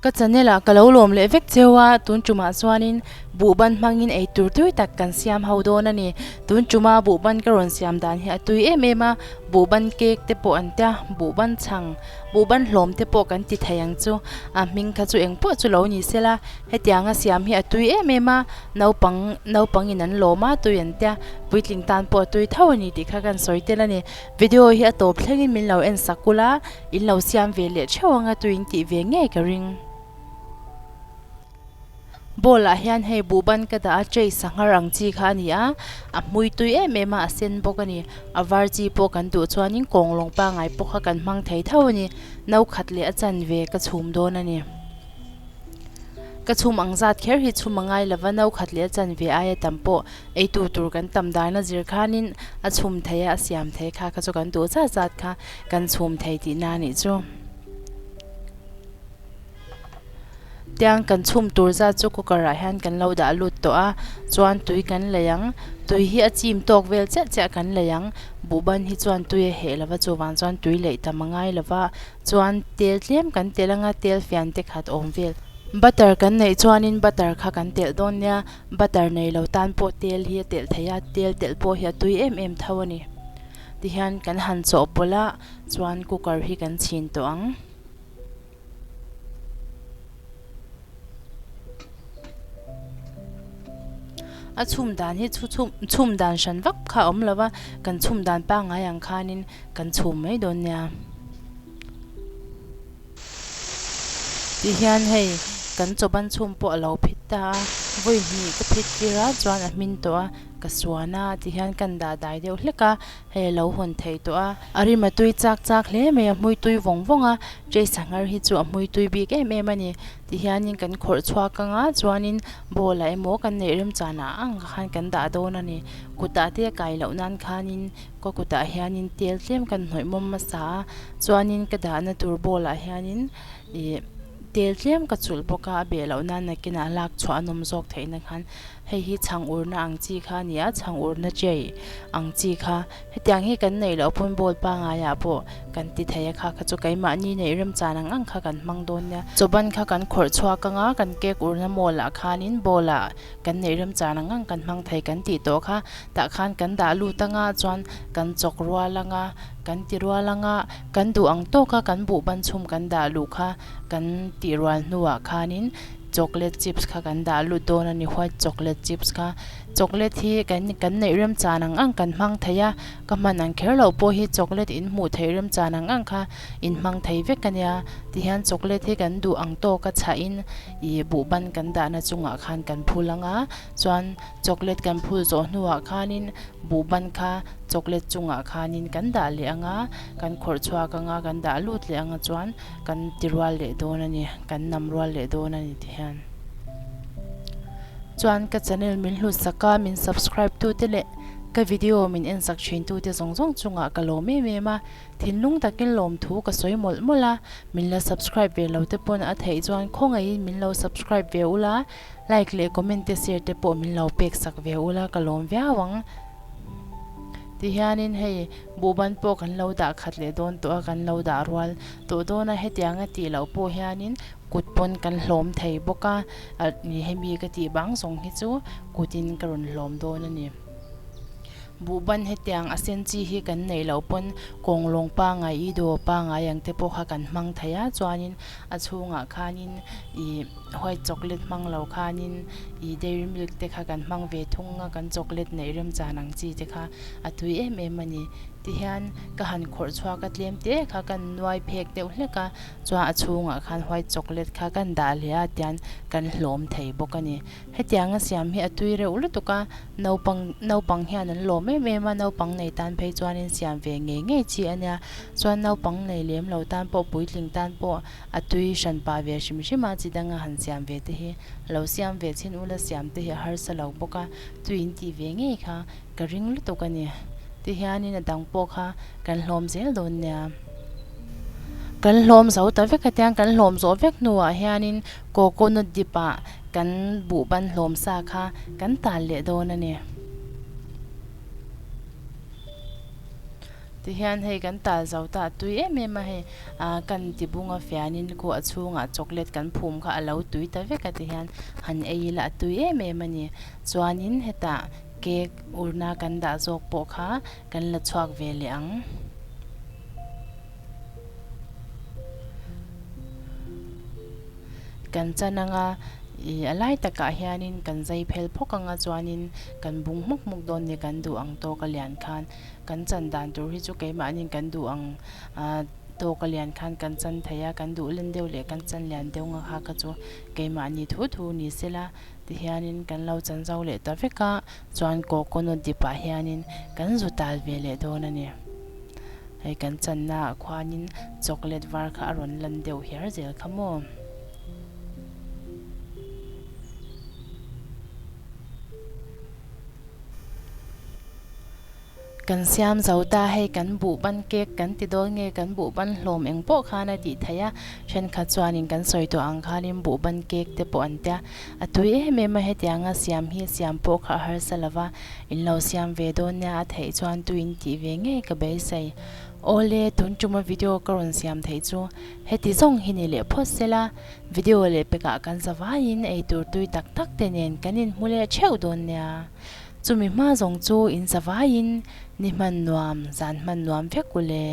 Ka channel ah ka lo lawm leh vek cheu a, tun tumah chuanin buhban hmangin eitur tui tak kan siam ho dawn a ni. Tun tuma buhban ka rawn siam dan hi a tui em em a, buhban cake te pawh an tia, buhban chhang, buhban hlawm te pawh kan ti thei ang chu, a hming kha chu engpawh chu lo ni sela, hetianga siam hi a tui em em a, naupang naupangin an lawm a tui an tia, puitling tan pawh a tui tho a ni tih kha kan sawi tel a ni. Video hi a tawp thlengin min lo en sak ula, in lo siam ve leh theuh anga tuin tih ve ngei ka ring. Bowl ah hian hei buhban ka dah a, tray sanghar ang chi kha a ni a, a hmui tui em em a, a sen bawk a ni. A var chi pawh kan duh chuanin kawnglawng pangngai pawh kha kan hmang thei tho a ni. No khat leh a chanve ka chhum dawn a ni. Ka chhum ang zat kher hi chhum a ngai lova, no khat leh a chanve aia tam pawh Eitu tur kan tam dana zir khanin a chhum thei a, a siam thei kha kha chu kan duh zat zat kha kan chhum thei tihna a nih chu. Tiang kan chhum tur zat chu cooker ah hian kan lo dah lut tawh a, chuan tui kan lei ang, tui hi a chim tawk vel chiah chiah kan lei ang, buhban hi chuan tui a heh lova chuvang chuan tui leih tam a ngai lova, chuan tel tlem kan telh anga tel fian te khat awm vel. Butter kan neih chuanin butter kha kan telh dawn nia. Butter nei lo tan pawh tel hi a telh thei a, tel telh pawh hi a tui em em tho a ni. Tihian kan han chawhpawlh a, chuan cooker hi kan chhin tawh ang. A chhum dan hi chu chhum chhum dan hran vak kha a awm lo va, kan chhum dan pangngai ang khanin kan chhum mai dawn nia. Tihian hei kan chaw ban chhum pawh a lo phit ta a, vawi hnih ka phit tir a chuan a hmin tawh a, ka suan a tihian kan dah dai deuh hlek a, hei a lo hawn thei tawh a. A rim a tui chak chak hle mai a hmui tui vawng vawng a, tray sanghar hi chu a hmui tui bik em em a ni. Tihianin kan khawrh chhuak ang a chuanin bowl ah emaw kan neih remchan ah ang khan kan dah dawn a ni. Kutah te a kai loh nan khanin Ka kutah hianin tel tlem kan hnawih mawm hmasa a, chuanin ka dahna tur bowl ah hianin ih tel tlem ka chulh bawk a, a beh loh nan nakinah lak chhuah a nawm zawk theih na khan hei hi chhang urna ang chi kha a ni a, chhang urna tray ang chi kha hetiang hi kan neih loh pawn bowl pangngai ah pawh kan ti thei a kha kha chu keimahni neih remchan ang ang kha kan hmang dawn nia. Chaw ban kha kan khawrh chhuak ang a, kan cake urna mold ah khanin bowl ah Kan neih remchan ang ang kan hmang thei kan tih tawh kha tah khan kan dah lut anga chuan kan chawk rual anga kan ti rual anga kan duh ang tawka kan buh ban chhum kan dah luh kha kan tih rual hnuah khanin chocolate chips kha kan dah lut dawn a ni white chocolate chips kha chocolate hi kan kan neih remchan ang ang kan hmang thei a ka hman ang kher loh pawh hi chocolate in hmuh theih remchan ang ang kha in hmang thei vek a nia tihian chocolate hi kan duh ang tawka chhahin Ih buhban kan dahna chungah khan kan phul ang a, chuan chocolate kan phul zawh hnuah khanin buhban kha chocolate chungah khanin kan dah leh ang a, kan khawrh chhuak ang a, kan dah lut leh ang a chuan kan ti rual leh dawn a ni, kan nam rual leh dawn a ni ti hian. Chuan ka channel min hlutsak a, min subscribe tute leh ka video min ensak thin tute zawng zawng chungah ka lawm em em a. Thinlung takin lawmthu ka sawi mawlh mawlh a, min la subscribe ve lo te pawn a theih chuan khawngaihin min lo subscribe ve ula, like leh comment te share te pawh min lo pek sak ve ula ka lawm viau ang. Tihianin hei buhban pawh kan lo dah khat leh dawn tawh a, kan lo dah rual tawh dawn a, hetianga tih loh pawh hianin kut pawn kan hlawm thei bawk a, hemi ka tih bang zawng hi chu kutin ka rawn hlawm dawn a ni. Buhban hetiang a sen chi hi kan neih loh pawn kawnglawng pangai i dawr pangai ang te pawh kha kan hmang thei a chuanin a chhungah khanin ih white chocolate hmang lo khanin ih dairy milk te kha kan hmang ve thung a kan chocolate neih remchan ang chi te kha a tui em em a ni tihian ka han khawrh chhuak a tlem te kha kan nuai phek deuh hlek a chuan a chhungah khan white chocolate kha kan dah leh a tian kan hlawm thei bawk a ni. Hetianga siam hi a tui reuh lutuk a, naupang naupang hian an lawm em em a, naupang nei tan phei chuanin siam ve ngei ngei chi a nia. Chuan naupang nei lem lo tan pawh puitling tan pawh a tui hran pah ve hrim hrim a, chi danga han siam ve te hi lo siam ve chhin ula siam te hi a harsa lo bawk a, tui in tih ve ngei kha ka ring lutuk a ni. Tihianin a dang pawh kha kan hlawm zel dawn nia. Kan hlawm zo ta vek a tiang kan hlawm zawh vek hnuah hianin coconut dip ah kan buhban hlawm sa kha kan tal leh dawn a ni. Tihian hei kan tal zo ta a tui em em a hei ah kan tibung a fianin khu a chhungah chocolate kan phum kha a lo tui ta vek a tihian han ei ila a tui em em a ni. Chuanin hetah cake urna kan dah zawk pawh kha kan la chhuak ve leh ang. Kan chan anga ih a lai takah hianin kan zai phel phawk anga chuanin kan bung hmawk hmawk dawn nia kan duh ang tawk a lian khan. Kan chan dan tur hi chu keimahniin kan duh ang ah tawk a lian khan kan chan thei a, kan duh len deuh leh kan chan lian deuh nga kha kha chu keimahni thu thu ni sela tihianin kan lo chan zo leh ta vek a, chuan coconut dip ah hianin kan zu tal ve leh dawn a ni. Hei kan channa ah khuanin chocolate var kha a rawn lan deuh hiar zel kha maw. Kan siam zo ta hei kan buh ban cake kan ti dawn nge kan buh ban hlawm eng pawh khan a tih theih a, thenkhat chuanin kan sawi tawh ang khanin buh ban cake te pawh an tia a tui em em a hetianga siam hi siam pawh kha a harsa lova in lo siam ve dawn nia a theih chuan tuin tih ve ngei ka beisei. Awle tun tuma video ka rawn siam theih chu heti zawng hi ni leh phawt sela video leh pekah kan zavaiin eitur tui tak tak te nen kan inhmu leh theuh dawn nia. Chumi hma zawng chu in zavaiin ni hman nuam, zan hman nuam vek u le.